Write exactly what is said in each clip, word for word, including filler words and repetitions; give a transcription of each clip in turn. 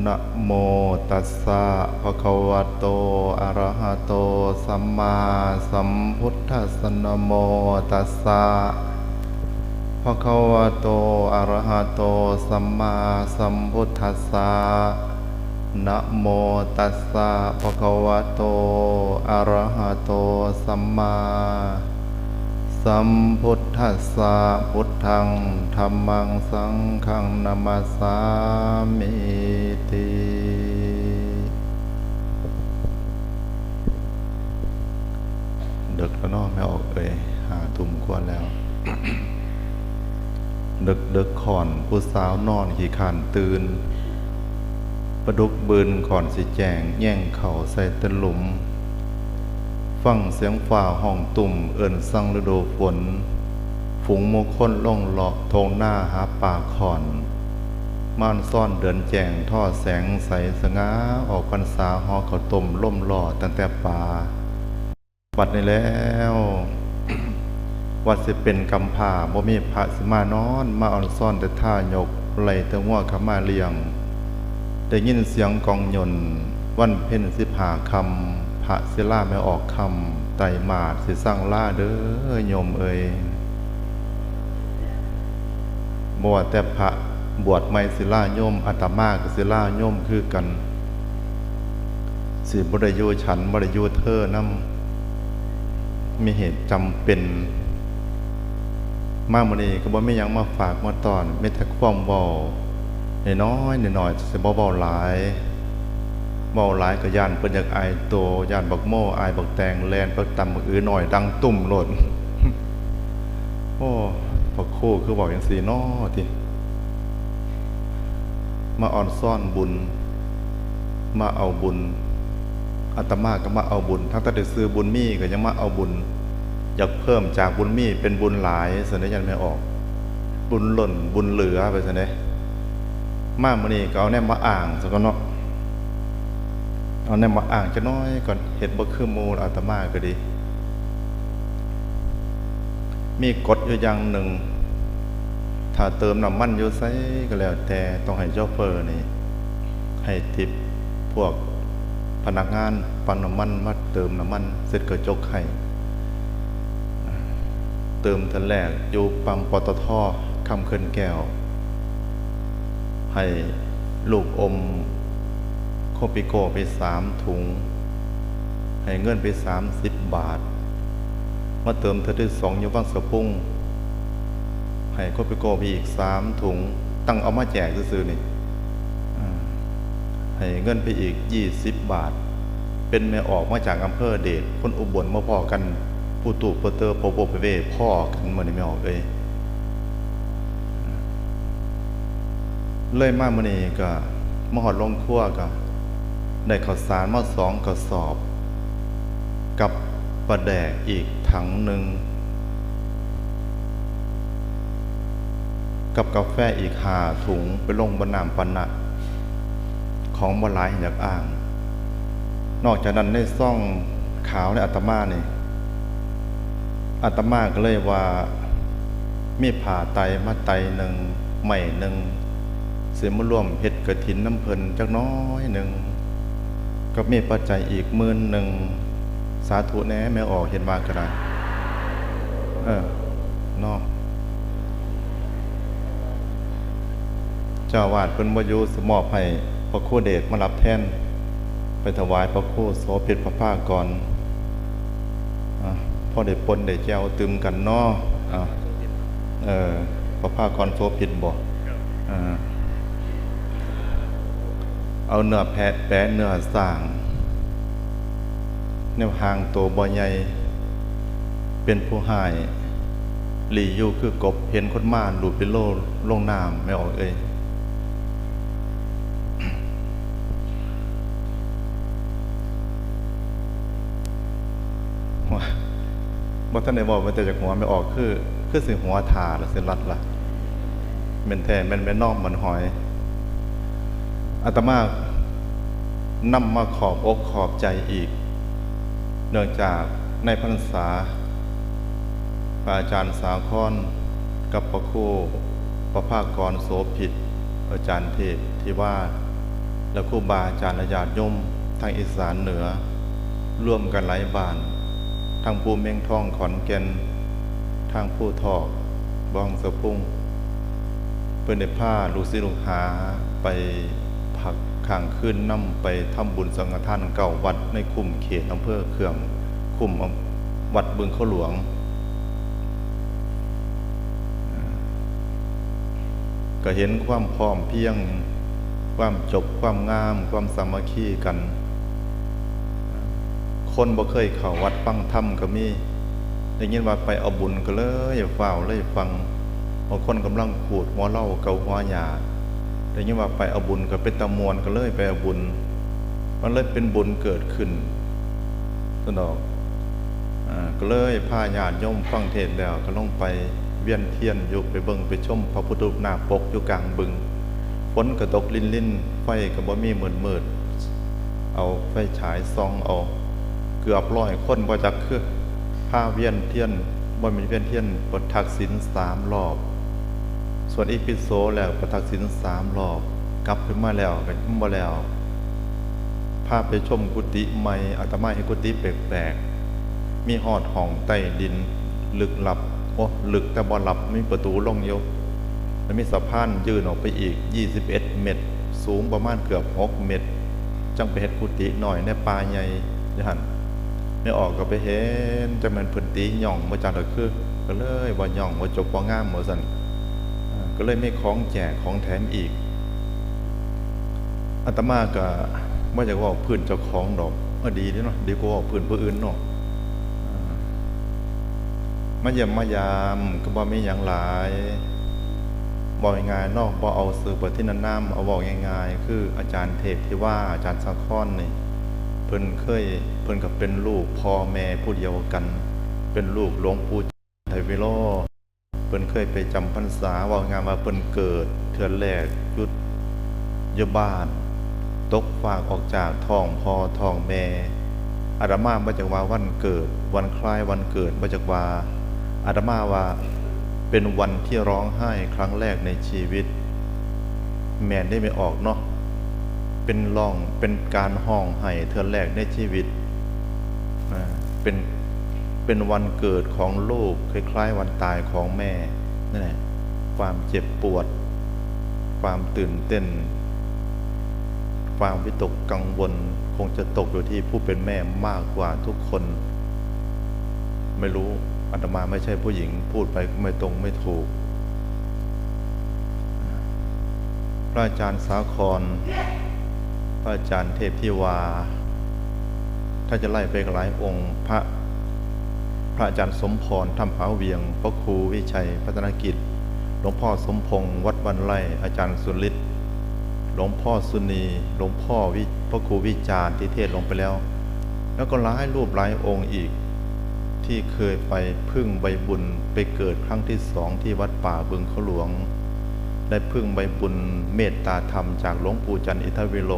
นะโมตัสสะ ภะคะวะโต อะระหะโต สัมมาสัมพุทธัสสะ นะโมตัสสะ ภะคะวะโต อะระหะโต สัมมาสัมพุทธัสสะ นะโมตัสสะ ภะคะวะโต อะระหะโต สัมมาสัมพุทธัสสะ พุทธัง ธัมมัง สังฆัง นะมัสสามิติ ดึกแล้วเนาะแม่ออกเอ้ย ห้าทุ่มกว่าแล้ว ดึกดึกค่อน ผู้สาวนอนขี้คร้านตื่น ปลาดุกบืนค่อนสิแจ้ง แย่งเข้าใส่ตะหลุม ฟังเสียงฟ้าฮ้องตุ้ม เอิ้นสั่งฤดูฝน ฝูงหมู่คนลงเลาะท่งนาหาปลาค่อน ม่านซ้อนเดือนแจ้ง ท่อแสงใสสง่า ออกพรรษาห่อข้าวต้ม ลมล่อตั้งแต่ป่า บัดนี้แล้ว ว่าสิเป็นกำพร้า บ่มีพระสิมานอน มาอ่อนซ้อนแต่ทายก ไล่แต่งัวเข้ามาเลี้ยง ได้ยินเสียงกลองหย่น วันเพ็ญสิบห้าค่ำ พระสิลาแม่ออกค่ำ ไตรมาสสิสั่งลาเด้อโยมเอ้ย บ่ว่าแต่พระบวชใหม่สิลาโยม อาตมาก็สิลาโยมคือกัน สิบ่ได้อยู่ฉัน บ่ได้อยู่เทอนำ มีเหตุจำเป็น มามื้อนี้ก็บ่มีหยังมาฝากมาต้อน มีแต่ความเว้าน้อยๆ น้อยๆ สิบ่เว้าหลาย เว้าหลายก็ย้านเพิ่นอยากอายโต ย้านบักโมอายบักแตงแล่นไปตำบักอือน้อยดังตุ้มโลด โอ้ พระครูคือเว้าจั่งซี้น้อติ มาอ่อนซ้อนบุญ มาเอาบุญ อาตมาก็มาเอาบุญ ทั้งๆ ที่ชื่อบุญมีก็ยังมาเอาบุญ อยากเพิ่มจากบุญมีเป็นบุญหลาย ซั่นเด้ ย้านแม่ออก บุญล้น บุญเหลือไปซั่นเด้ มามื้อนี้ก็เอาแนมมาอ้างซะก่อนเนาะ เอาแนมมาอ้างจักหน่อยก่อน เฮ็ดบ่คือหมู่ อาตมาก็ดี มีกฎอยู่อย่างหนึ่ง ถ้าเติมน้ำมันอยู่ไสก็แล้วแต่ ต้องให้โชเฟอร์นี่ ให้ทิปพวกพนักงานปั๊มน้ำมันมาเติมน้ำมัน เช็ดกระจกให้ เติมเทื่อแรกอยู่ปั๊ม ปตท. คำเขื่อนแก้ว ให้ลูกอมโคปิโก้ไปสามถุง ให้เงินไปสามสิบบาท มาเติมเทื่อที่สองอยู่วังสะพุง ให้โคปิโก้ไปอีกสามถุง ตั้งเอามาแจกซื่อๆ นี่ อ่า ให้เงินไปอีกยี่สิบบาท เป็นแม่ออกมาจากอำเภอเดช คนอุบลมาพ้อกัน ปู้ตู้ปู้เตอ โปโปเปเว พ้อกันมื้อนี้แม่ออกเอ้ย เลยมามื้อนี้ก็มาฮอดโรงครัวก็ได้ข้าวสารมาสองกระสอบ กับปลาแดกอีกถังหนึ่ง กับกาแฟอีกห้าถุง ไปลงบ่อน้ำปานะ ของบ่หลายอยากอ้าง นอกจากนั้นในซองขาวในอาตมานี่ อาตมาก็เลยว่า มีผ้าไตรมาไตรหนึ่ง ไม้หนึ่ง สิมาร่วมเฮ็ดกฐินนำเพิ่นจักหน่อยหนึ่ง กับมีปัจจัยอีกหมื่นหนึ่ง สาธุแหน่แม่ออก เห็นว่าก็ได้ เออ เนาะ เจ้าอาวาสเพิ่นบ่อยู่ สิมอบให้พระครูเดชมารับแทน ไปถวายพระครูโสภิตประภากร อ่ะ พอได้ป่นได้แจ่วตื่มกันเนาะ อ่ะ เออ ประภากรโสภิตบ่ อ่า เอาเนื้อแพะแปะเนื้อช้าง แนวห่างโตบ่ใหญ่ เป็นผู้ฮ้าย หลีอยู่คือกบ เห็นคนมาลูดไปโลลงน้ำ แม่ออกเอ้ย บ่ทันได้เว้า มันแต่จากหัวแม่ออก คือ คือสิหัวถ่าละสิรัดละ แม่นแท้ แม่น แม่นน้อมมันหอย อาตมานำมาขอบอกขอบใจอีก เนื่องจากในพรรษา พระอาจารย์สาครกับพระครูประภากรโสภิต อาจารย์เทพธิวาส แล้วครูบาอาจารย์และญาติโยมทางอีสานเหนือ ร่วมกันหลายบ้าน ทางภูเม็งทองขอนแก่น ทางภูทอก บางสะพุง เพิ่นได้พาลูกศิษย์ลูกหาไปพักค้างคืนนำ ไปทำบุญสังฆทานเก้าวัดในคุ้มเขตอำเภอเคือง คุ้มวัดบึงเขาหลวง ก็เห็นความพร้อมเพรียง ความจบ ความงาม ความสามัคคีกัน คนบ่เคยเข้าวัดฟังธรรมก็มี ได้ยินว่าไปเอาบุญก็เลยฟ้าวเลยฟัง บางคนกำลังขูดหัวเหล้าเกาหัวหญ้า ได้ยินว่าไปเอาบุญก็เป็นตาม่วนก็เลยไปเอาบุญ มันเลยเป็นบุญเกิดขึ้น ซั่นดอก อ่า ก็เลยพาญาติโยมฟังเทศน์แล้วก็ลงไปเวียนเทียนอยู่ ไปเบิ่งไปชมพระพุทธรูปนาคปกอยู่กลางบึง ฝนก็ตกรินริน ไฟก็บ่มี มืดมืด เอาไฟฉายส่องเอา เกือบร้อยคน บ่จักคือ พาเวียนเทียน บ่แม่นเวียนเทียน ประทักษิณสามรอบ สวดอิติปิโสแล้วประทักษิณสามรอบ กลับขึ้นมาแล้วก็ยังบ่แล้ว พาไปชมกุฏิใหม่ อาตมาเห็นกุฏิแปลกๆ มีฮอดห้องใต้ดิน ลึกลับ โอ้ ลึกแต่บ่ลับ มีประตูลงอยู่ แล้วมีสะพานยื่นออกไปอีก ยี่สิบเอ็ดเมตร สูงประมาณเกือบหกเมตร จั่งไปเฮ็ดกุฏิน้อยในป่าใหญ่อยู่หั่น แม่ออกก็ไปเห็น จั่งแม่นเพิ่นตีหย่องบ่จักดอกคือ ก็เลยว่าหย่องบ่จบบ่งามว่าซั่น อ่า ก็เลยมีของแจกของแถมอีก อาตมาก็บ่อยากเว้าพื้นเจ้าของดอก เออ ดีเด้เนาะ ดีกว่าเว้าพื้นผู้อื่นเนาะ อ่า มาเยี่ยมมายามก็บ่มีหยังหลาย เว้าง่ายๆเนาะ บ่เอาชื่อประทินนาม เอาเว้าง่ายๆ คืออาจารย์เทพธิวา อาจารย์สาครนี่ เพิ่นเคย เพิ่นก็เป็นลูกพ่อแม่ผู้เดียวกัน เป็นลูกหลวงปู่ไทยวิโรจน์ เพิ่นเคยไปจำพรรษา เว้าง่ายว่าเพิ่นเกิดเทื่อแรกอยู่ อยู่บ้าน ตกฟากออกจากท้องพ่อท้องแม่ อาตมาบ่จักว่าวันเกิด วันคล้ายวันเกิด บ่จักว่า อาตมาว่าเป็นวันที่ร้องไห้ครั้งแรกในชีวิต แม่นได้ไม่ออกเนาะ เป็นร้อง เป็นการฮ้องไห้เทื่อแรกในชีวิต อ่า เป็น เป็นวันเกิดของลูก คล้ายๆวันตายของแม่ นั่นแหละ ความเจ็บปวด ความตื่นเต้น ความวิตกกังวล คงจะตกอยู่ที่ผู้เป็นแม่มากกว่าทุกคน ไม่รู้ อาตมาไม่ใช่ผู้หญิง พูดไปก็ไม่ตรงไม่ถูก พระอาจารย์สาคร พระอาจารย์เทพธิวา ถ้าจะไล่ไปก็หลายองค์ พระ พระอาจารย์สมพร ถ้ำผาเวียง พระครูวิชัย พัฒนกิจ หลวงพ่อสมพงษ์ วัดบ้านไร่ อาจารย์สุฤทธิ์ หลวงพ่อสุนี หลวงพ่อวิ พระครูวิจารณ์ที่เทศน์ลงไปแล้ว แล้วก็หลายรูปหลายองค์อีก ที่เคยไปพึ่งใบบุญ ไปเกิดครั้งที่สองที่วัดป่าบึงเขาหลวง ได้พึ่งใบบุญเมตตาธรรมจากหลวงปู่จันทร์อินทวิโล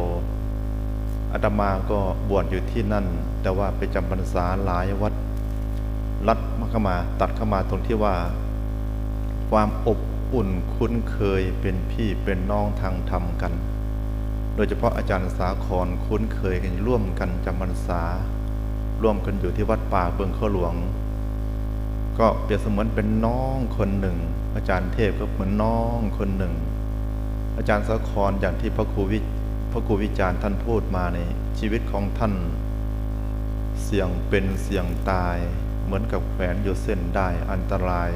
อาตมาก็บวชอยู่ที่นั่น แต่ว่าไปจำพรรษาหลายวัด ลัดมาเข้ามา ตัดเข้ามาตรงที่ว่า ความอบอุ่นคุ้นเคยเป็นพี่เป็นน้องทางธรรมกัน โดยเฉพาะอาจารย์สาครคุ้นเคยกัน ร่วมกันจำพรรษา ร่วมกันอยู่ที่วัดป่าบึงเขาหลวง ก็เปรียบเสมือนเป็นน้องคนหนึ่ง อาจารย์เทพก็เหมือนน้องคนหนึ่ง อาจารย์สาคร อย่างที่พระครูวิ พระครูวิจารณ์ท่านพูดมาในชีวิตของท่าน เสี่ยงเป็นเสี่ยงตาย เหมือนกับแขวนอยู่เส้นด้าย อันตราย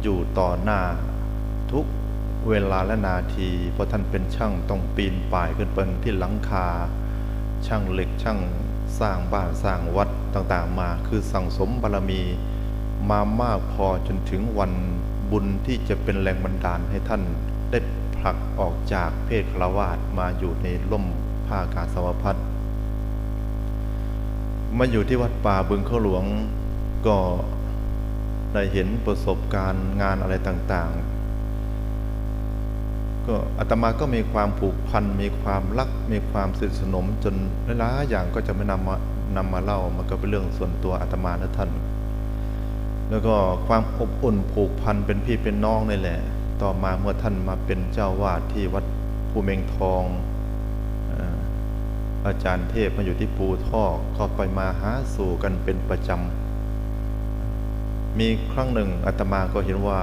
อยู่ต่อหน้า ทุกเวลาและนาที เพราะท่านเป็นช่างต้องปีนป่ายขึ้นไปที่หลังคา ช่างเหล็ก ช่างสร้างบ้านสร้างวัดต่างๆมา คือสั่งสมบารมีมามากพอจนถึงวันบุญที่จะเป็นแรงบันดาลให้ท่านได้ผลักออกจากเพศฆราวาสมาอยู่ในร่มผ้ากาสาวพัสตร์ มาอยู่ที่วัดป่าบึงเขาหลวง ก็ได้เห็นประสบการณ์งานอะไรต่างๆ ก็อาตมาก็มีความผูกพัน มีความรัก มีความสนิทสนม จนหลายๆอย่างก็จะไม่นำมา นำมาเล่า มันก็เป็นเรื่องส่วนตัวอาตมานะท่าน แล้วก็ความอบอุ่นผูกพันเป็นพี่เป็นน้องนี่แหละ ต่อมาเมื่อท่านมาเป็นเจ้าวาดที่วัดภูเม็งทอง อาจารย์เทพมาอยู่ที่ภูทอก ก็ไปมาหาสู่กันเป็นประจำ มีครั้งหนึ่งอาตมาก็เห็นว่า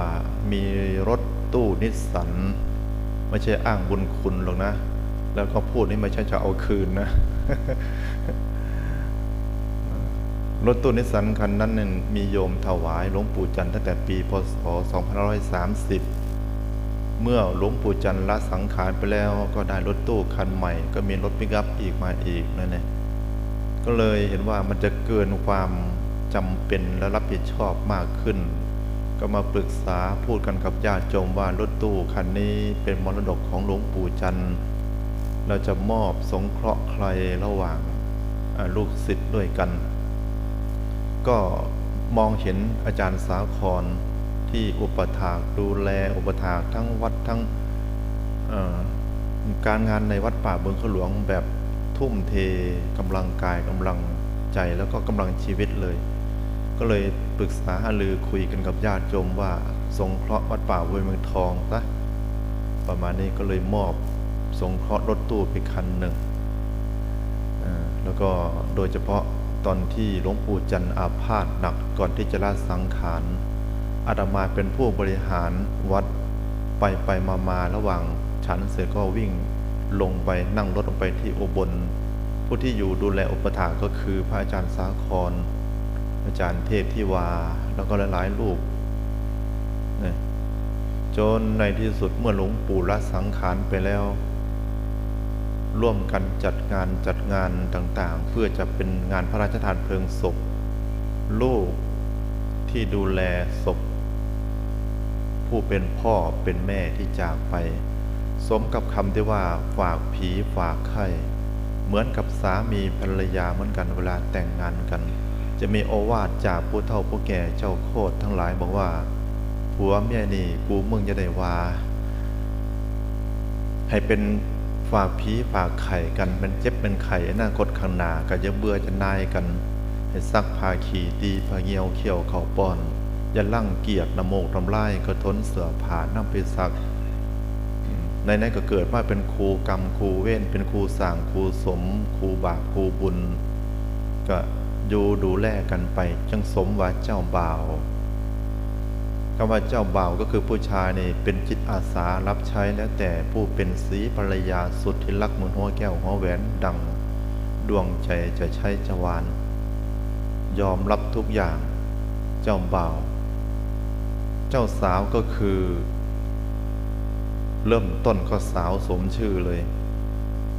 มีรถตู้นิสสัน ไม่ใช่อ้างบุญคุณหรอกนะ แล้วก็พูดนี่ไม่ใช่จะเอาคืนนะ รถตู้นิสสันคันนั้นเนี่ยมีโยมถวายหลวงปู่จันทร์ตั้งแต่ปี พ.ศ. สองพันห้าร้อยสามสิบ เมื่อหลวงปู่จันทร์ละสังขารไปแล้ว ก็ได้รถตู้คันใหม่ ก็มีรถปิกอัพอีกมาอีกนั่นแหละ ก็เลยเห็นว่ามันจะเกินความจำเป็นและรับผิดชอบมากขึ้น ก็มาปรึกษาพูดกันกับญาติโยมว่ารถตู้คันนี้เป็นมรดกของหลวงปู่จันทร์ เราจะมอบสงเคราะห์ใครระหว่าง อ่า ลูกศิษย์ด้วยกัน ก็มองเห็นอาจารย์สาครที่อุปถากดูแลอุปถากทั้งวัดทั้ง เอ่อ การงานในวัดป่าบึงเขาหลวงแบบทุ่มเทกำลังกายกำลังใจแล้วก็กำลังชีวิตเลย ก็เลยปรึกษาหารือคุยกันกับญาติโยมว่าสงเคราะห์วัดป่าห้วยเมืองทองซะ ประมาณนี้ก็เลยมอบสงเคราะห์รถตู้ไปคันหนึ่ง อ่า แล้วก็โดยเฉพาะตอนที่หลวงปู่จันทร์อาพาธหนักก่อนที่จะละสังขาร อาตมาเป็นผู้บริหารวัด ไปไปมามาระหว่างฉันเสร็จก็วิ่งลงไปนั่งรถลงไปที่อุบล ผู้ที่อยู่ดูแลอุปถากก็คือพระอาจารย์สาคร อาจารย์เทพธิวา แล้วก็หลายๆรูปนะ จนในที่สุดเมื่อหลวงปู่ละสังขารไปแล้ว ร่วมกันจัดงาน จัดงานต่างๆ เพื่อจะเป็นงานพระราชทานเพลิงศพ ลูกที่ดูแลศพ ผู้เป็นพ่อเป็นแม่ที่จากไป สมกับคำที่ว่าฝากผีฝากไข้ เหมือนกับสามีภรรยาเหมือนกัน เวลาแต่งงานกัน จะมีโอวาทจากผู้เฒ่าผู้แก่เจ้าโคตรทั้งหลายบอกว่า ผัวเมียนี่กูมึงอย่าได้ว่า ให้เป็นฝากผีฝากไข้กัน เป็นเจ็บเป็นไข้อนาคตข้างหน้าก็อย่าเบื่อจะนายกัน ให้ซักผ้าขี้ ตีผ้าเยี่ยว เคี่ยวข้าวป้อน อย่ารังเกียจ น้ำมูกน้ำลายก็ทนเสื้อผ้านำไปซัก ในนั้นก็เกิดมาเป็นคู่กรรมคู่เวร เป็นคู่สร้างคู่สม คู่บาปคู่บุญ ก็อยู่ดูแลกันไป จั่งสมว่าเจ้าบ่าว คำว่าเจ้าบ่าวก็คือผู้ชายนี่เป็นจิตอาสารับใช้ แล้วแต่ผู้เป็นศรีภรรยาสุดที่รักเหมือนหัวแก้วหัวแหวนดังดวงใจจะใช้จะวาน ยอมรับทุกอย่าง เจ้าบ่าว เจ้าสาวก็คือ เริ่มต้นก็สาวสมชื่อเลย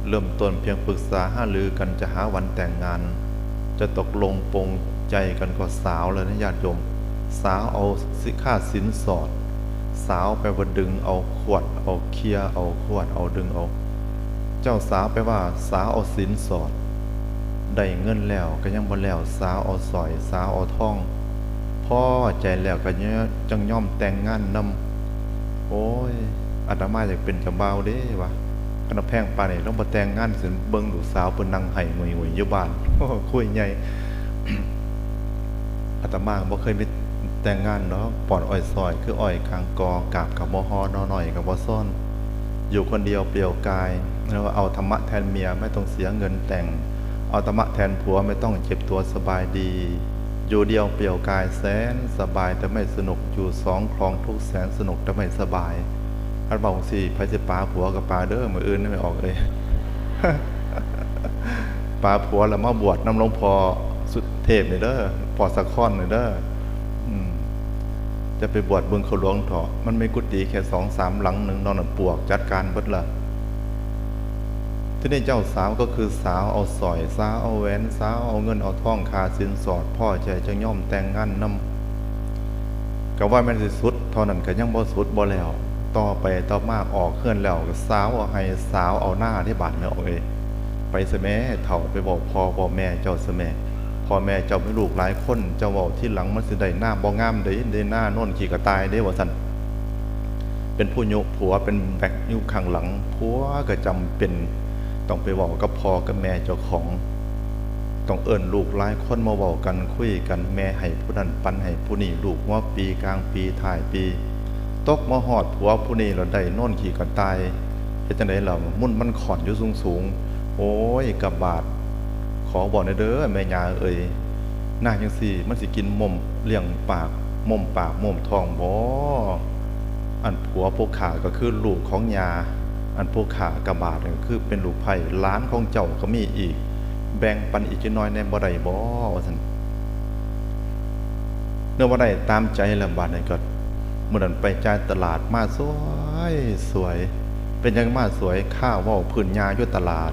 เริ่มต้นเพียงปรึกษาหารือกันจะหาวันแต่งงาน จะตกลงปลงใจกันก็สาวเลยนะญาติโยม สาวเอาสิค่าสินสอด สาวแปลว่าดึงเอาขวดเอาเคลียร์เอาขวดเอาดึงเอา เจ้าสาวแปลว่าสาวเอาสินสอด ได้เงินแล้วก็ยังบ่แล้ว สาวเอาสร้อย สาวเอาทอง พอใจแล้วก็ยังยอมแต่งงานนำ โอ้ย อาตมาอยากเป็นเจ้าบ่าวเด้วะ คันว่าแพงปานนี้ลองบ่แต่งงานสิ เบิ่งลูกสาวเพิ่นนั่งไห้งุยๆอยู่บ้าน โอ้ คุยใหญ่ อาตมาบ่เคยมีแต่งงานดอก ปอดอ้อยซ้อยคืออ้อยกลางกอ กาบก็บ่ห่อ หน่อน้อยก็บ่ซ้อน อยู่คนเดียวเปลี่ยวกาย เรียกว่าเอาธรรมะแทนเมีย ไม่ต้องเสียเงินแต่ง เอาธรรมะแทนผัว ไม่ต้องเจ็บตัว สบายดี อยู่เดียวเปลี่ยวกายแสนสบายแต่ไม่สนุก อยู่สองครองทุกข์แสนสนุกแต่ไม่สบาย คันเว้าจั่งซี้ ไผสิปาผัวก็ปาเด้อ มื้ออื่นนี่แม่ออกเอ้ย ปาผัวแล้วมาบวชนำหลวงพ่อสุเทพนี่เด้อ พ่อสาครนี่เด้อ อืม จะไปบวชบึงเขาหลวงเถาะ มันมีกุฏิแค่สองสามหลังหนึ่ง นอกนั้นปลวกจัดการเบิดละ ทีนี้เจ้าสาวก็คือสาวเอาสร้อย สาวเอาแหวน สาวเอาเงินเอาทองค่าสินสอด พอใจจั่งยอมแต่งงานนำ ก็ว่าแม่นสิสุดเท่านั้นก็ยังบ่สุดบ่แล้ว ต่อไปต่อมาออกเฮือนแล้วก็สาวเอาไฮ่สาวเอานาเด้บาดนี้ โอ้ย ไปซะแหมเฒ่า ไปเว้าพ่อเว้าแม่เจ้าซะแหม พ่อแม่เจ้ามีลูกหลายคน เจ้าเว้าทีหลังมันสิได้นาบ่งามเด้ ได้นาโนนขี้กระต่ายเด้ ว่าซั่น เป็นผู้ยุผัว เป็นแบ็คอยู่ข้างหลัง ผัวก็จำเป็นต้องไปเว้ากับพ่อกับแม่เจ้าของ ต้องเอิ้นลูกหลายคนมาเว้ากันคุยกัน แม่ให้ผู้นั้นปันให้ผู้นี้ ลูกหัวปีกลางปีท้ายปี ตกมาฮอดผัวผู้นี้แล้วได้โนนขี้กระต่าย เฮ็ดจั่งใดล่ะ มุ่นมันข่อนอยู่สูง โอ้ย กะบาด ขอบอกแหน่เด้อแม่ย่าเอ๋ย นางจั่งซี้มันสิกินม่มเลี้ยงปาก ม่มปากม่มท้องบ่ อันผัวผู้ข้าก็คือลูกของย่า อันผู้ข้ากะบาดก็คือเป็นลูกใภ้ หลานของเจ้าก็มีอีก แบ่งปันอีกจักหน่อยแหน่บ่ได้บ่ ว่าซั่น เนาะ บ่ได้ตามใจแล้ว บาดนี้ก็ มื้อนั้นไปจ่ายตลาดมาสวยสวย เป็นหยังมาสวย คาเว้าพื้นย่าอยู่ตลาด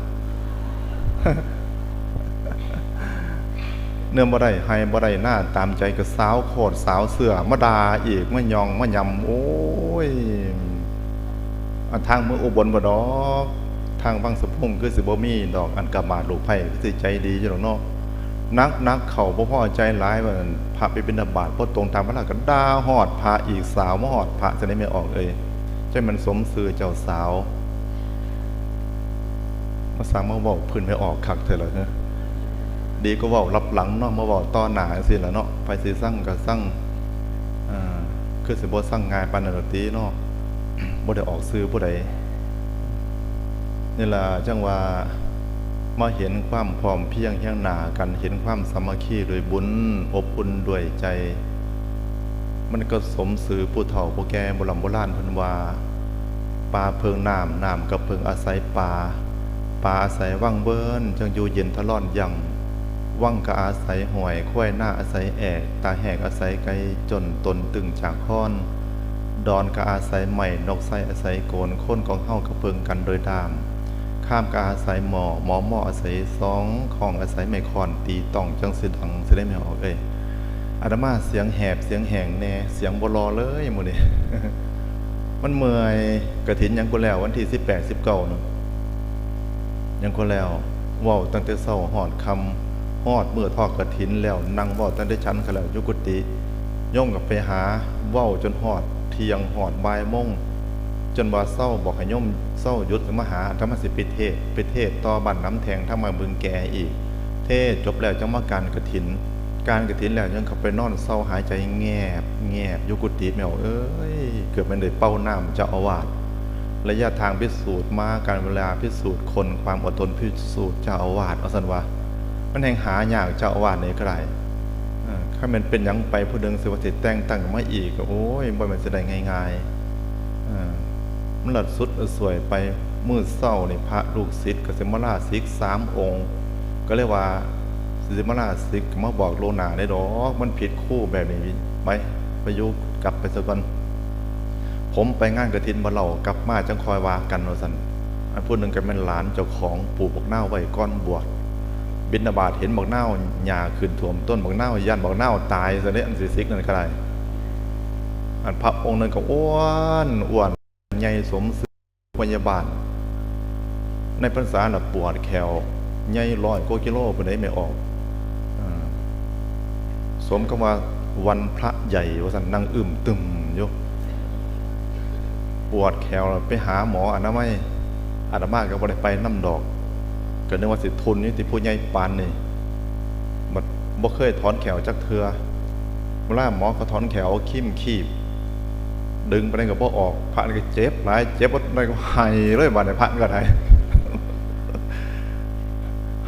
เนาะ บ่ได้ไฮ่บ่ได้นาตามใจ ก็สาวโคตรสาวเสื้อมาด่าอีก มาย่องมาย่ำ โอ้ย อันทางเมืองอุบลบ่ดอก ทางวังสะพุงคือสิบ่มีดอก อันกะบาดลูกใภ้คือสิใจดีอยู่ดอกเนาะ หนักๆ เข้าบ่พอใจหลายว่าซั่น พระไปบิณฑบาตบ่ตรงตามเวลาก็ด่าฮอดพระอีก สาวมาฮอดพระ จั่งใด๋แม่ออกเอ๋ย จั่งแม่นสมซื่อเจ้าสาว มาสร้างมาเว้าพื้นแม่ออกคักแท้ล่ะเฮ้อ ดีกว่าเว้าลับหลังเนาะ มาเว้าต่อหน้าจั่งซี้ล่ะเนาะ ไผสิซังก็ซัง อ่า คือสิบ่ซังง่ายปานนั้นดอกติเนาะ บ่ได้ออกชื่อผู้ใด นี่ล่ะ จั่งว่า มาเห็นความพร้อมเพรียงเฮียงหน้ากัน เห็นความสามัคคีด้วยบุญ อบอุ่นด้วยใจ มันก็สมซื่อผู้เฒ่าผู้แก่โบร่ำโบราณเพิ่นว่า ป่าเพิ่งน้ำ น้ำก็เพิ่งอาศัยป่า ป่าอาศัยวังเวิ้น จั่งอยู่เย็นทะล่อนยั่ง วังก็อาศัยห้วย ควายนาอาศัยแอก ตาแหกอาศัยไก่ จนตนตึงจากคอน ดอนก็อาศัยไม้ นกไซอาศัยโกน คนของเฮาก็เพิ่งกันโดยด้าม ข้ามก็อาศัยหม้อ หมอหม้ออาศัยซอง ข้องอาศัยไม้ค้อน ตีต้องจั่งสิดัง สิได้แม่ออกเอ้ย อาตมาเสียงแหบเสียงแห้งแหน่ เสียงบ่หล่อเลยมื้อนี้ มันเมื่อย กฐินยังบ่แล้ว วันที่สิบแปด สิบเก้าเนาะ ยังบ่แล้ว เว้าตั้งแต่เช้าฮอดค่ำ ฮอดมื้อทอดกฐินแล้ว นั่งเว้าตั้งแต่ฉันข้าวแล้วอยู่กุฏิ โยมก็ไปหาเว้าจนฮอดเที่ยง ฮอดบ่ายโมง จนว่าเซา บอกให้โยมเซาหยุด สิมาหาอาตมา สิไปเทศน์ ไปเทศน์ต่อบ้านหนำแท่ง ทางบ้านบึงแกอีก เทศน์จบแล้วจั่งมาการกฐิน การกฐินแล้วยังเข้าไปนอนเซาหายใจแงบแงบอยู่กุฏิ แม่เอ๋ย เกือบแม่นได้เป่าน้ำเจ้าอาวาส ระยะทางพิสูจน์มา กาลเวลาพิสูจน์คน ความอดทนพิสูจน์เจ้าอาวาส ว่าซั่นว่า มันแฮ่งหายากเจ้าอาวาสนี่ก็ได้ เออ คันแม่นเป็นหยังไปผู้หนึ่งสิว่าสิแต่งตั้งมาอีกก็ โอ้ย บ่แม่นสิได้ง่ายๆ เออ มันละสุดละสวยไป มื้อเช้านี่พระลูกศิษย์ก็สิมาลาสิกสามองค์ ก็เลยว่า สิมาลาสิกก็มาบอกล่วงหน้าได้ดอก มันผิดครูแบบนี้ ไป ไปอยู่ กลับไปซะก่อน ผมไปงานกฐินบ่เล่า กลับมาจั่งค่อยว่ากัน ว่าซั่น อันผู้หนึ่งก็แม่นหลานเจ้าของ ปลูกบักนาวไว้ก่อนบวช บิณฑบาตเห็นบักนาว หญ้าขึ้นท่วมต้นบักนาว ย้านบักนาวตายซะเด้ อันสิสิกนั่นก็ได้ อันพระองค์นั้นก็อ้วน อ้วน ใหญ่สมชื่อพยาบาล ในพรรษาน่ะปวดแข้ว ใหญ่ร้อยกว่ากิโลพุ้นเด้แม่ออก อ่า สมกับว่าวันพระใหญ่ว่าซั่น นั่งอึมตึมอยู่ ปวดแข้วแล้วไปหาหมออนามัย อาตมาก็บ่ได้ไปนำดอก ก็นึกว่าสิทุนอยู่ติผู้ใหญ่ปานนี้ บัดบ่เคยถอนแข้วจักเทื่อ เวลาหมอเขาถอนแข้วเอาครีมคีบ ดึงปานใดก็บ่ออก พระนี่ก็เจ็บหลาย เจ็บปานใดก็ไห้เลย บาดนี้พระนี่ก็ได้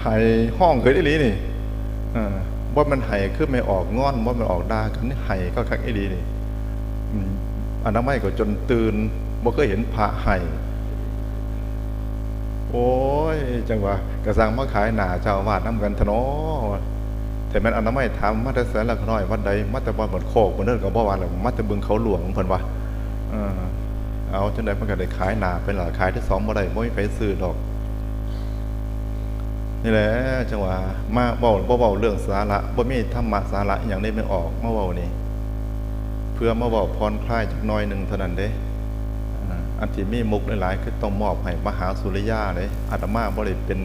ไห้ฮ้องขึ้นอีหลีนี่ เออ บ่แม่นไห้คือแม่ออกงอน บ่แม่นออกด่ากัน นี่ไห้คักๆอีหลีนี่ อืม อนามัยก็จนตื่น บ่เคยเห็นพระไห้ โอ้ย จั่งว่า ก็สร้างมาขายหน้าเจ้าอาวาสนำกันแท้น้อ ถ้าแม่นอนามัยถาม มาแต่ไสล่ะข้าน้อย วัดใด มาแต่วัดบ้านโคกพุ้นเด้อ ก็บ่ว่าแล้ว มาแต่บึงเขาหลวง เพิ่นว่า เออ เอาจั่งใดมันก็ได้ขายหน้าไปล่ะ ขายที่สองบ่ได้ บ่มีไผซื้อดอก นี่แหละ จั่งว่า มาเว้า บ่เว้าเรื่องสาระ บ่มีธรรมะสาระอิหยังเด้ แม่ออก มาเว้านี่ เพื่อมาเว้าผ่อนคลายจักหน่อยหนึ่งเท่านั้นเด้ อ่า อันที่มีมุกหลายๆ คือต้องมอบให้มหาสุริยาเด้ อาตมาบ่ได้เป็น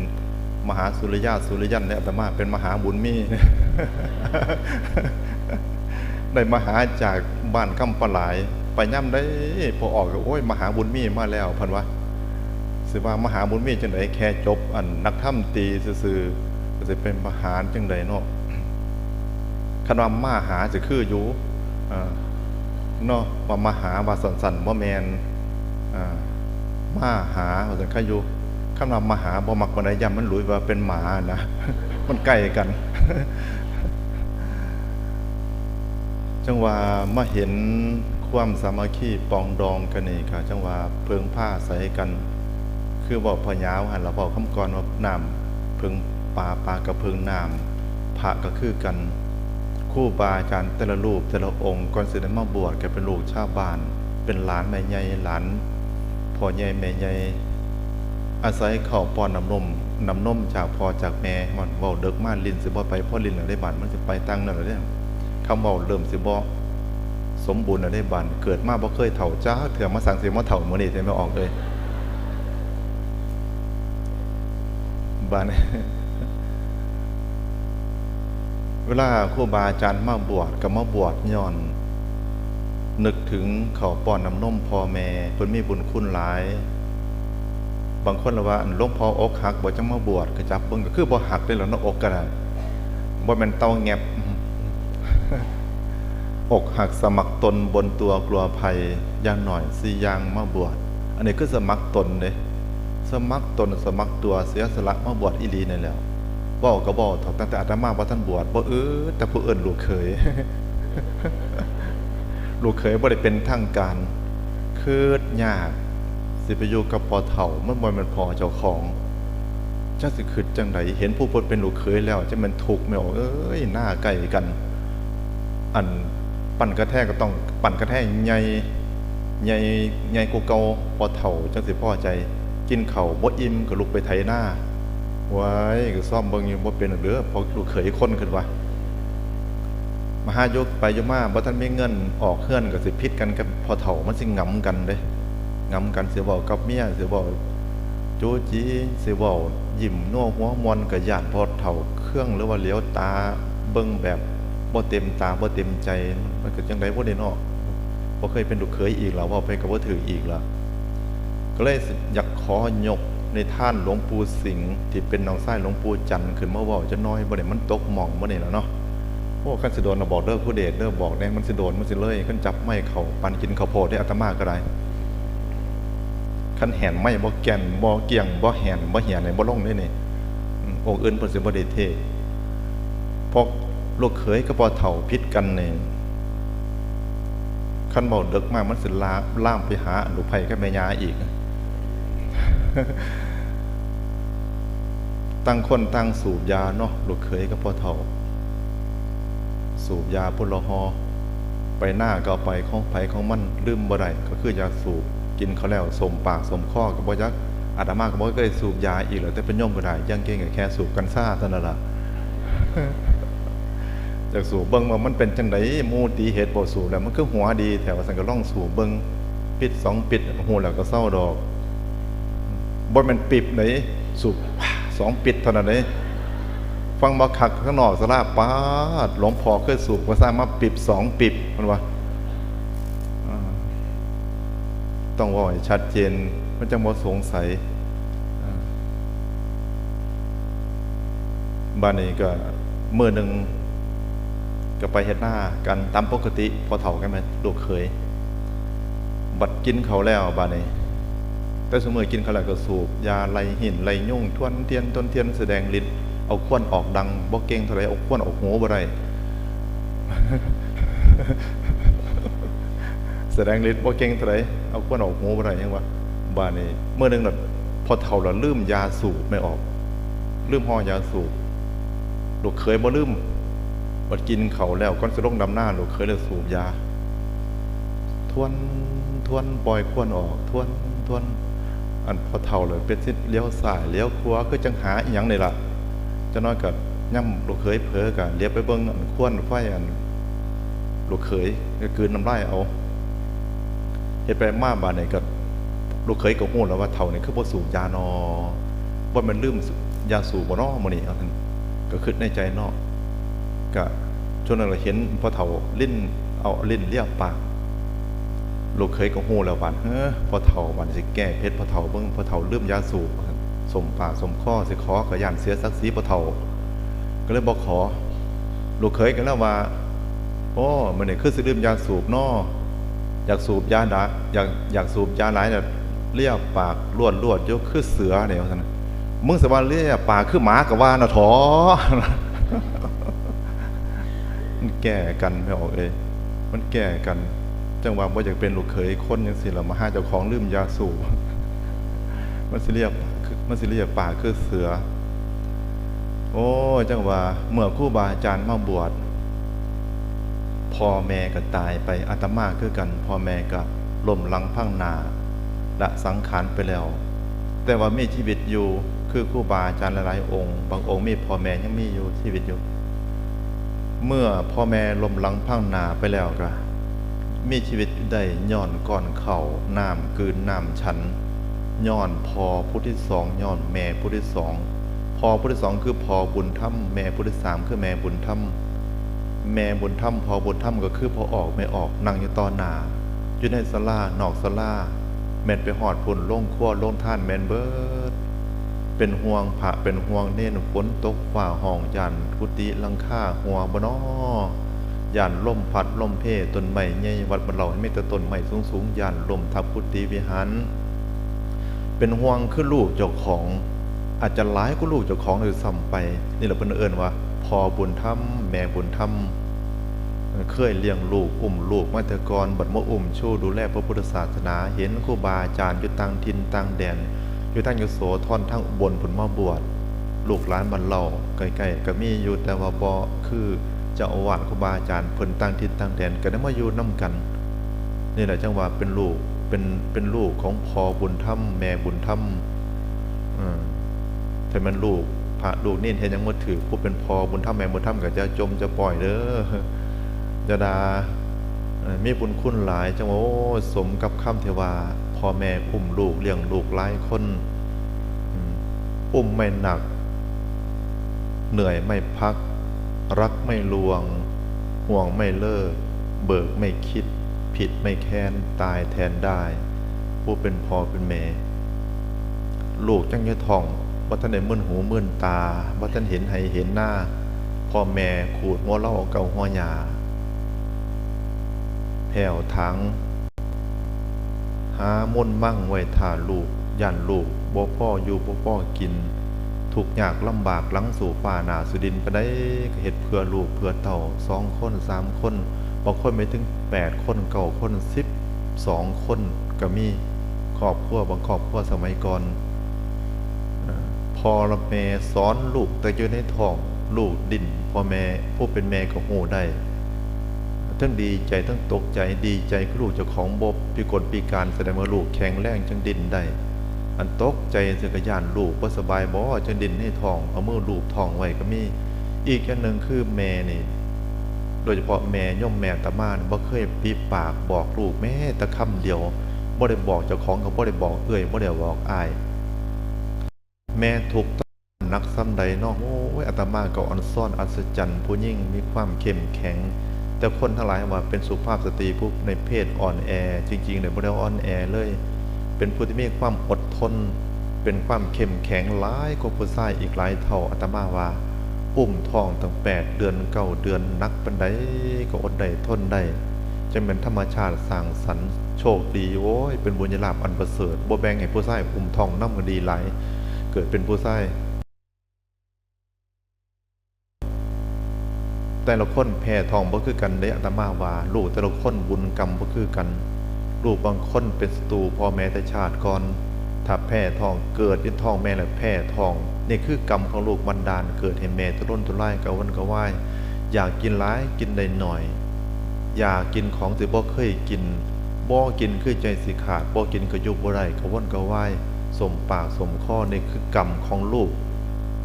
มหาสุริยา สุริยันเด้ อาตมาเป็นมหาบุญมี ได้มาหาจากบ้านคำปะหลาย ไปยามใดพอออกก็ โอ้ย มหาบุญมีมาแล้ว เพิ่นว่า สิว่ามหาบุญมีจั่งใด แค่จบอันนักธรรมตรีซื่อๆ ก็สิเป็นมหาจั่งใดเนาะ คันว่ามหาสิคืออยู่ อ่า เนาะ ว่ามหาว่าสั้นๆ บ่แม่น อ่า มาหาว่าซั่น คืออยู่ คำว่ามหาบ่มักปานใด ย่านมันหลุยว่าเป็นหมานะ มันใกล้กัน จั่งว่ามาเห็นความสามัคคีปรองดองกันนี่ก็จั่งว่าเพิ่งพาอาศัยกัน คือเว้าพญาหั่นล่ะ เว้าคำก่อนว่าน้ำเพิ่งปลา ปลาก็เพิ่งน้ำ พระก็คือกัน ครูบาอาจารย์แต่ละรูปแต่ละองค์ ก่อนสิได้มาบวชก็เป็นลูกชาวบ้าน เป็นหลานแม่ใหญ่ หลานพ่อใหญ่แม่ใหญ่ อาศัยข้าวป้อนน้ำนม น้ำนมจากพ่อจากแม่ มันเว้าเดิกมาลิ้นสิบ่ไป พอลิ้นแล้วได้บาดมันสิไปทางนั้นแล้วเด้ คำเว้าเริ่มสิบ่สมบูรณ์แล้วได้บาด เกิดมาบ่เคยเฒ่าจักเทื่อ มาสั่งสิมาเฒ่ามื้อนี้แท้แม่ออกเอ้ย บาด เวลาครูบาอาจารย์มาบวชก็มาบวชย้อน นึกถึงข้าวป้อนน้ำนมพ่อแม่ เพิ่นมีบุญคุณหลาย บางคนละว่า อันหลวงพ่ออกหักบ่ จั่งมาบวช ก็จับเบิ่งก็คือบ่หักเด้ล่ะเนาะ อกก็ได้ บ่แม่นเต่าแงบ อกหักสมัครตนบนตัวกลัวภัย อย่างน้อยสี่อย่างมาบวช อันนี้คือสมัครตนเด้ สมัครตนสมัครตัว เสียสละมาบวชอีหลีนี่แหล้ว เว้าก็เว้าเถาะ ตั้งแต่อาตมาบ่ทันบวช บ่อึดแต่ผู้อื่นลูกเขย ลูกเขยบ่ได้เป็นทางการ คิดยาก สิไปอยู่กับพ่อเฒ่า มันบ่แม่นพ่อเจ้าของ จักสิคิดจั่งใด เห็นผู้เพิ่นเป็นลูกเขยแล้ว จักแม่นทุกข์แม่ออกเอ้ย หน้าใกล้กัน อันปั้นกระแทกก็ต้องปั้นกระแทกใหญ่ ใหญ่ ใหญ่กว่าเก่า พ่อเฒ่าจั่งสิพอใจ กินข้าวบ่อิ่มก็ลุกไปไถนา ว้าย ก็ซ่อมเบิ่งอยู่ บ่เป็นดอกเด้อ เพราะลูกเขยคนขึ้นว่า มาหาอยู่ไปอยู่มา บ่ทันมีเงินออกเฮือน ก็สิผิดกันกับพ่อเฒ่า มันสิหงำกันเด้ หงำกัน สิเว้ากับเมีย สิเว้าจู๋จี๋ สิเว้ายิ้มนัวหัวม่วน ก็ย้านพ่อเฒ่าเคือง หรือว่าเหลียวตาเบิ่งแบบบ่เต็มตาบ่เต็มใจ มันก็จั่งใดบ่ได้เนาะ บ่เคยเป็นลูกเขยอีกแล้ว เว้าไปก็บ่ถืกอีกแล้ว ก็เลยอยากขอยกนิทานหลวงปู่สิงห์ที่เป็นน้องชายหลวงปู่จันทร์ขึ้นมาเว้าจักหน่อย บ่ได้มันตกหม่องบ่นี่ล่ะเนาะ โอ้ คันสิโดนน่ะบอกเด้อครูเดชเด้อ บอกแหน่ มันสิโดน มันสิเลย คันจับไมค์เข้าปานกินข้าวโพดเด้ อาตมาก็ได้ คันแหนไมค์บ่แก่น บ่เกี่ยง บ่แหน บ่เหียนนี่ บ่ลงเด้นี่ อืม องค์อื่นเพิ่นสิบ่ได้เทศน์ เพราะลูกเขยกับพ่อเฒ่าผิดกันนี่ คันเว้าเดิกมามันสิลา ลามไปหาลูกไผกับแม่ย่าอีก ต่างคนต่างสูบยาเนาะ ลูกเขยกับพ่อเฒ่า สูบยาพุนละห่อ ไปนาก็เอาไปของไผของมัน ลืมบ่ได้ก็คือยาสูบ กินข้าวแล้วสมปากสมคอก็บ่จัก อาตมาก็บ่เคยสูบยาอีกแล้ว แต่เป็นโยมก็ได้ อย่างเก่งก็แค่สูบกัญชาเท่านั้นล่ะ อยากสูบเบิ่งว่ามันเป็นจั่งใด หมู่ตีเหตุบ่สูบแล้ว มันคือหัวดีแท้ ว่าซั่น ก็ลองสูบเบิ่ง ปิดสองปิด ฮู้แล้วก็เซาดอก บ่แม่นปิบเด้ สูบ สองปิดเท่านั้นเด้ ฟังบ่คักข้างนอกศาลา ป๊าด หลวงพ่อเคยสูบกัญชามาปิบสองปิบ เพิ่นว่า อ่า ต้องเว้าให้ชัดเจน มันจั่งบ่สงสัย อ่า บาดนี้ก็มื้อหนึ่งก็ไปเฮ็ดนากันตามปกติ พ่อเฒ่ากับแม่ลูกเขย บัดกินข้าวแล้วบาดนี้ แต่ซุมื้อกินข้าวแล้วก็สูบยาไล่หินไล่ยุง ทวนเทียน ทวนเทียน แสดงฤทธิ์ เอาควันออกดัง บ่เก่งเท่าใด เอาควันออกหูบ่ได้ แสดงฤทธิ์บ่เก่งเท่าใด เอาควันออกหูบ่ได้ หยังวะ บาดนี้มื้อหนึ่งน่ะ พ่อเฒ่าละลืมยาสูบแม่ออก ลืมห่อยาสูบ ลูกเขยบ่ลืม บัดกินข้าวแล้ว ก่อนสิลงดำนา ลูกเขยเลยสูบยา ทวน ทวน ปล่อยควันออก ทวน ทวน อันพ่อเฒ่าเลยเป็นสิเลี้ยวซ้ายเลี้ยวขวา คือจั่งหาอิหยังนี่ล่ะ จักหน่อยก็ย่ำลูกเขยเผลอก็เหลียวไปเบิ่งอันควันไฟอัน ลูกเขยก็กลืนน้ำลายเอา เฮ็ดไปมาบาดนี้ก็ ลูกเขยก็ฮู้แล้วว่าเฒ่านี่คือบ่สูบยาน้อ บ่แม่นลืมยาสูบบ่น้อมื้อนี้ ว่าซั่น ก็คิดในใจเนาะ ก็ช่วงนั้นก็เห็นพ่อเฒ่าลิ้น เอาลิ้นเลียปาก ลูกเขยก็ฮู้แล้วบาด เฮ้อ พ่อเฒ่าบาดสิแก้เผ็ดพ่อเฒ่าเบิ่ง พ่อเฒ่าลืมยาสูบ ว่าซั่น สมปากสมคอ สิขอก็ย้านเสียศักดิ์ศรีพ่อเฒ่า ก็เลยบ่ขอ ลูกเขยก็แล้วว่า โอ้ มื้อนี้คือสิลืมยาสูบน้อ อยากสูบยาดา อยาก อยากสูบยาหลายแล้ว เลียปากลวดๆอยู่คือเสือเนี่ย ว่าซั่น มึงสิว่าเลียปากคือหมาก็ว่านะเถาะ มันแก้กันไม่ออกเลย มันแก้กัน จั่งว่าบ่อยากเป็นลูกเขยคนจั่งซี้ล่ะ มาหาเจ้าของลืมยาสูบ มันสิเลียปากคือ มันสิเลียปากคือเสือ โอ้ย จั่งว่าเมื่อครูบาอาจารย์มาบวช พ่อแม่ก็ตายไป อาตมาคือกัน พ่อแม่ก็ล้มหลังพังหน้า ละสังขารไปแล้ว แต่ว่ามีชีวิตอยู่ คือครูบาอาจารย์หลายๆองค์ บางองค์มีพ่อแม่ยังมีอยู่ ชีวิตอยู่ เมื่อพ่อแม่ล้มหลังพังหน้าไปแล้วก็ มีชีวิตอยู่ได้ย้อนก้อนข้าว น้ำกลืนน้ำฉัน ย้อนพ่อผู้ที่สอง ย้อนแม่ผู้ที่สอง พ่อผู้ที่สองคือพ่อบุญธรรม แม่ผู้ที่สามคือแม่บุญธรรม แม่บุญธรรม พ่อบุญธรรมก็คือพ่อออก แม่ออก นั่งอยู่ต่อหน้า อยู่ในศาลา นอกศาลา แม่นไปฮอดพุ้น โรงครัว โรงทาน แม่นเบิด เป็นห่วงพระ เป็นห่วงเณร ฝนตกฟ้าฮ้อง ย้านกุฏิหลังคาหัวบ่น้อ ย้านลมพัดลมเพ ต้นไม้ใหญ่ วัดบ้านเรามีแต่ต้นไม้สูงๆ ย้านล้มทับกุฏิวิหาร เป็นห่วงคือลูกเจ้าของ อาจจะหลายกว่าลูกเจ้าของด้วยซ้ำไป นี่แหละเพิ่นเอิ้นว่าพ่อบุญธรรม แม่บุญธรรม เคยเลี้ยงลูก อุ้มลูกมาแต่ก่อน บัดมาอุ้มชูดูแลพระพุทธศาสนา เห็นครูบาอาจารย์อยู่ต่างถิ่นต่างแดน อยู่ทางยโสธร ทางอุบลพุ้นมาบวช ลูกหลานบ้านเราใกล้ๆก็มีอยู่ แต่ว่าบ่คือเจ้าอาวาสครูบาอาจารย์เพิ่นต่างถิ่นต่างแดน ก็ได้มาอยู่นำกัน นี่แหละจั่งว่าเป็นลูก เป็น เป็นลูกของพ่อบุญธรรม แม่บุญธรรม เออ ถ้าแม่นลูกพระลูกเณรเฮ็ดหยังบ่ถืก ผู้เป็นพ่อบุญธรรมแม่บุญธรรมก็จะจ่มจะป้อยเด้อ จะด่า เอ่อ มีบุญคุณหลาย จั่งว่า โอ้ย สมกับคำที่ว่า พ่อแม่อุ้มลูกเลี้ยงลูกหลายคน อืม อุ้มไม่หนัก เหนื่อยไม่พัก รักไม่ลวง ห่วงไม่เลิก เบิกไม่คิด ผิดไม่แค้น ตายแทนได้ ผู้เป็นพ่อเป็นแม่ ลูกจั่งอยู่ท้อง บ่ทันได้มึนหูมึนตา บ่ทันเห็นไฮ่เห็นนา พ่อแม่ขูดหัวเลาเอาเก๊าหัวหญ้า แผ้วถาง หามูลมังไว้ถ่าลูก ย้านลูกบ่พออยู่บ่พอกิน ทุกข์ยากลำบากหลังสู้ฟ้าหน้าสู้ดินปานใด ก็เฮ็ดเพื่อลูกเพื่อเต้า สองคน สามคน บางคนไปถึงแปดคน เก้าคน สิบสองคนก็มี ครอบครัว บางครอบครัวสมัยก่อน เอ่อ พ่อและแม่สอนลูกแต่อยู่ในท้อง ลูกดิ้น พ่อแม่ ผู้เป็นแม่ก็ฮู้ได้ ทั้งดีใจ ทั้งตกใจ ดีใจคือลูกเจ้าของบ่พิกลพิการ แสดงว่าลูกแข็งแรงจึงดิ้นได้ อันตกใจซื่อก็ย้านลูกบ่สบายบ่ จึงดิ้นในท้อง เอามือลูบท้องไว้ก็มี อีกอย่างหนึ่งคือแม่นี่ โดยเฉพาะแม่โยมแม่อาตมานี่ บ่เคยปิดปากบอกลูกแม้แต่คำเดียว บ่ได้บอกเจ้าของ ก็บ่ได้บอกเอื้อย บ่ได้บอกอ้าย แม่ทุกข์หนักส่ำใดเนาะ โอ้ย อาตมาก็อ่อนซ้อนอัศจรรย์ ผู้หญิงมีความเข้มแข็ง แต่คนทั้งหลายว่าเป็นสุภาพสตรีผู้ในเพศอ่อนแอ จริงๆเนี่ยบ่ได้อ่อนแอเลย เป็นผู้ที่มีความอดทน เป็นความเข้มแข็งหลายกว่าผู้ชายอีกหลายเท่า อาตมาว่า อุ้มท้องตั้งแปดเดือน เก้าเดือน หนักปานใดก็อดได้ทนได้ จั่งแม่นธรรมชาติสร้างสรรค์ โชคดี โอ้ย เป็นบุญญาลาภอันประเสริฐ บ่แบ่งให้ผู้ชายอุ้มท้องนำก็ดีหลาย เกิดเป็นผู้ชาย แต่ละคนแพ้ท้องบ่คือกันเด้ อาตมาว่า ลูกแต่ละคนบุญกรรมบ่คือกัน ลูกบางคนเป็นศัตรูพ่อแม่แต่ชาติก่อน ถ้าแพ้ท้อง เกิดอยู่ท้องแม่แล้วแพ้ท้อง นี่คือกรรมของลูกบันดาล เกิดให้แม่ทุรนทุรายกระวนกระวาย อยากกินหลายกินได้หน่อย อยากกินของที่บ่เคยกิน บ่กินคือใจสิขาด บ่กินก็อยู่บ่ได้ กระวนกระวาย สมปากสมคอ นี่คือกรรมของลูก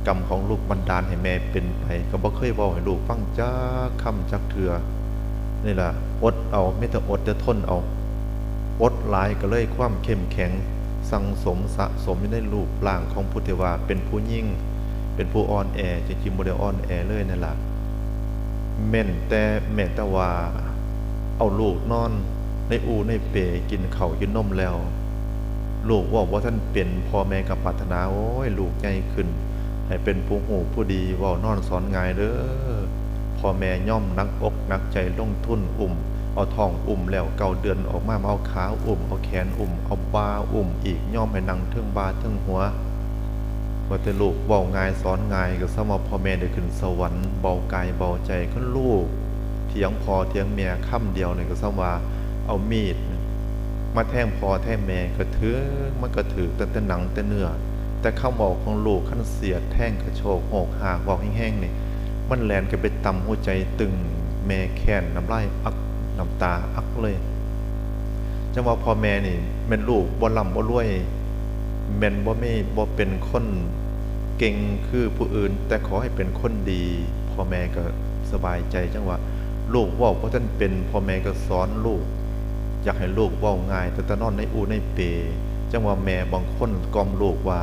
กรรมของลูกบันดาลให้แม่เป็นไป ก็บ่เคยเว้าให้ลูกฟังจักคำจักเทื่อ นี่ล่ะ อดเอา มีแต่อดแต่ทนเอา อดหลายก็เลยความเข้มแข็ง สั่งสมสะสมอยู่ในรูปร่างของผู้ที่ว่าเป็นผู้หญิง เป็นผู้อ่อนแอ จริงๆบ่ได้อ่อนแอเลยนั่นล่ะ แม่นแต่ แม่นแต่ว่า เอาลูกนอนในอู่ในเป กินข้าวกินนมแล้ว ลูกเว้าบ่ทันเป็น พ่อแม่ก็ปรารถนา โอ้ย ลูกใหญ่ขึ้น ให้เป็นผู้ฮู้ผู้ดี เว้านอนสอนง่ายเด้อ พ่อแม่ยอมหนักอกหนักใจลงทุนอุ้ม เอาท้องอุ้มแล้วเก้าเดือนออกมา มาเอาขาอุ้ม เอาแขนอุ้ม เอาบ่าอุ้มอีก ยอมให้นั่งเทิงบ่าเทิงหัว ว่าแต่ลูกเว้าง่ายสอนง่าย ก็ส่ำว่าพ่อแม่ได้ขึ้นสวรรค์ เบากายเบาใจ คันลูกเถียงพ่อเถียงแม่คำเดียวนี่ก็ส่ำว่าเอามีดมาแทงพ่อแทงแม่ ก็ถืก มันก็ถืกตั้งแต่หนังแต่เนื้อ แต่คำเว้าของลูกคันเสียดแทงกะโชกโฮกฮาก เว้าแฮงๆนี่ มันแล่นเข้าไปตำหัวใจตึง แม่แค้น น้ำลายอัก น้ำตาอักเลย จั่งว่าพ่อแม่นี่แม่นลูกบ่ร่ำบ่รวย แม่นบ่มี บ่เป็นคนเก่งคือผู้อื่น แต่ขอให้เป็นคนดี พ่อแม่ก็สบายใจ จั่งว่าลูกเว้าบ่ทันเป็น พ่อแม่ก็สอนลูก อยากให้ลูกเว้าง่าย ตั้งแต่นอนในอู่ในเป จั่งว่าแม่บางคนกล่อมลูกว่า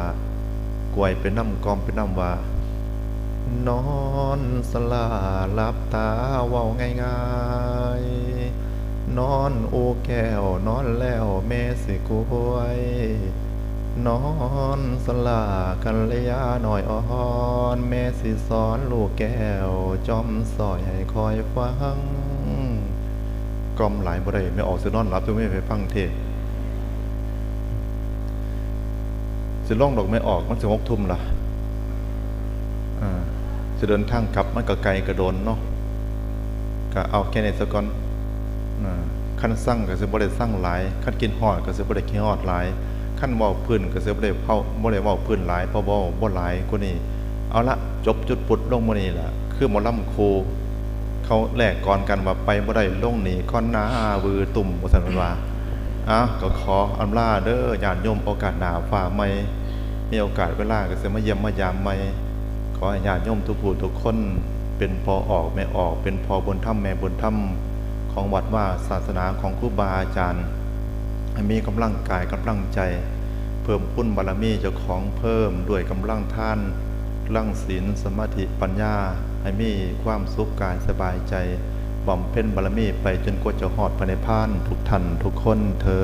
กวยไปนำ กล่อมไปนำว่า นอนสลาหลับตาเว้าง่ายๆ นอนอู่แก้วนอนแล้วแม่สิกวย นอนสลากัลยาน้อยอ่อน แม่สิสอนลูกแก้วจอมสร้อยให้คอยฟัง กล่อมหลายบ่ได้ แม่ออกสินอนหลับ ตัวแม่ไปฟังเทศน์ สิลงดอกแม่ออก มันสิหกทุ่มละ อ่า สิเดินทางกลับมันก็ไกลก็โดนเนาะ ก็เอาแค่นี้ซะก่อน อ่า คันซังก็สิบ่ได้ซังหลาย คันคิดฮอดก็สิบ่ได้คิดฮอดหลาย คันเว้าพื้นก็สิบ่ได้เว้า บ่ได้เว้าพื้นหลาย เพราะเว้าบ่หลายกว่านี้ เอาละ จบจุดปุดลงมื้อนี้ล่ะ คือหมอลำคู่ เขาแลกกลอนกันว่าไปบ่ได้ลงหนีก่อนหน้า วือตุ่ม ว่าซั่นเพิ่นว่า อ้าว ก็ขออำลาเด้อญาติโยม โอกาสหน้าฟ้าใหม่ มีโอกาสเวลาก็สิมาเยี่ยมมายามใหม่ ขอให้ญาติโยมทุกผู้ทุกคน เป็นพ่อออกแม่ออก เป็นพ่อบุญธรรมแม่บุญธรรม ของวัดวาศาสนาของครูบาอาจารย์ ให้มีกำลังกายกำลังใจ เพิ่มพูนบารมีเจ้าของเพิ่มด้วยกำลังทาน พลังศีล สมาธิ ปัญญา ให้มีความสุขกายสบายใจ บำเพ็ญบารมีไปจนกว่าจะฮอดพระนิพพานทุกท่านทุกคนเทอ